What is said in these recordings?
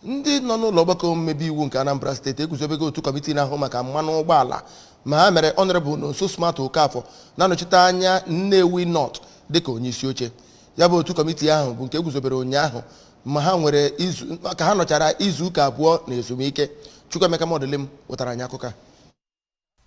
Ndị nọ n'ụlọ ọgbakọ omebe iwu nke Anambra Steeti eguzobego otu kọmitii na-ahụ maka mmanụ ụgbọala, ma ha mere Honorable Nonso Smart Okafọ na-anọchite anya Nnewi North dịka onye isi oche. Ya bụ otu kọmitii ahụ bụ nke eguzobere ụnyaahụ ma ha nwere izu ka ha nọchara izu ụka 2 na ezumike. Chukwuemeka Modilim wetara anyị akụkọ a.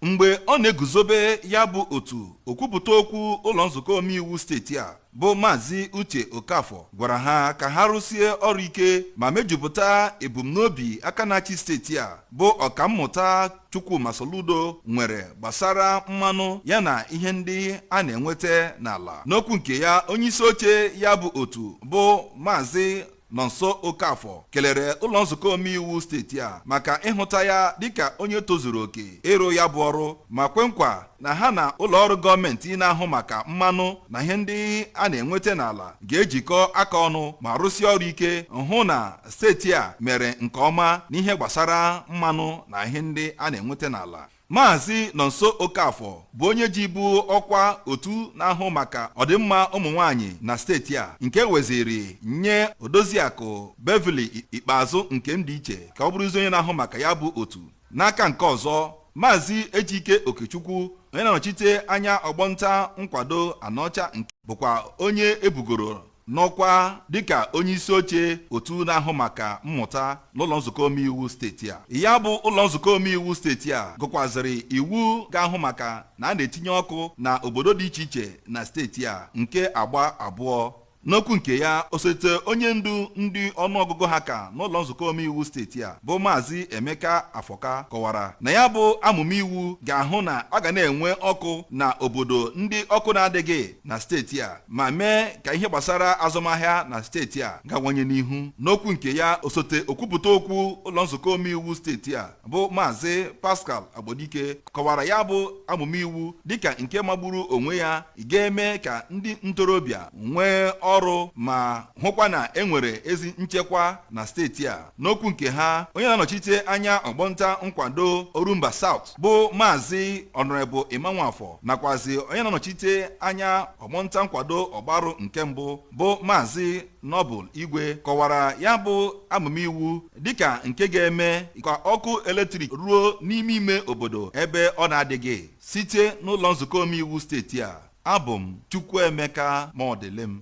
Mgbe ọ na-eguzobe ya bụ otu, okwupụta okwu ụlọ nzukọ omeiwu steeti a bụ Maazị Uche Okafọ gwara ha ka ha rụsie ọrụ ike ma mejupụta ebumnobi aka na-achị steeti a bụ Ọkammụta Chukwuma Soludo nwere gbasara mmanụ yana ihe ndị a na-enweta n'ala. N'okwu nke ya, onyeisi oche ya bụ otu bụ Maazị Nonso Okafọ kelere ụlọ nzukọ omeiwu steeti a maka ịhụta ya dịka onye tozuru oke ịrụ ya bụ ọrụ, ma kwe nkwa na ha na ụlọ ọrụ gọọmenti na-ahụ maka mmanụ na ihe ndị a na-enweta n'ala ga-ejikọ aka ọnụ ma rụsie ọrụ ike hụ na steeti a mere nke ọma n'ihe gbasara mmanụ na ihe ndị a na-enweta n'ala. Maazị Nonso Okafọ bụ onye ji bụ ọkwa otu na-ahụ maka ọdịmma ụmụ nwanyị na steeti a nke weziri nye Odoziakụ Beverly Ikpeazụ nke ndị iche ka ọ bụrụzi onye na-ahụ maka ya bụ otu. N'aka nke ọzọ, Maazị Ejike Okechukwu, onye na-anọchite anya ọgbọnta nkwado Anọcha nke bụkwa onye ebugoro n'ọkwa dịka onye isi oche otu na-ahụ maka mmụta n'ụlọ nzukọ omeiwu steeti a. Ya bụ ụlọ nzukọ omeiwu steeti a gụkwazịrị iwu ga-ahụ maka na a na-etinye ọkụ na obodo dị iche iche na steeti a nke agba abụọ. N'okwu nke ya, osote onye ndu ndị ọnụọgụgụ ha ka n'ụlọ nzukọ omeiwu steeti a bụ Maazị Emeka Afọka kọwara na ya bụ amụma iwu ga-ahụ na a ga na-enwe ọkụ na obodo ndị ọkụ na-adịghị na steeti a ma mee ka ihe gbasara azụmahịa na steeti a gawanye n'ihu. N'okwu nke ya, osote okwupụta okwu ụlọ nzukọ omeiwu steeti a bụ Maazị Pascal Agbodike kọwara ya bụ amụma iwu dịka nke magburu onwe ya ga-eme ka ndị ntorobịa nwee ọrụ ma hụkwa na enwere ezi nchekwa na steeti a. N'okwu nke ha, onye na-anọchite anya ọgbọnta nkwado Orumba South bụ Maazị Honorable Imanwafọ nakwazi onye na-anọchite anya ọgbọnta nkwado Ọgbarụ nke mbụ bụ Maazị Noble Igwe kọwara ya bụ amụma iwu dịka nke ga-eme ka ọkụ eletrik ruo n'ime ime obodo ebe ọ na-adịghị. Site n'ụlọ nzukọ omeiwu steeti a, abụ m Chukwuemeka Modilim.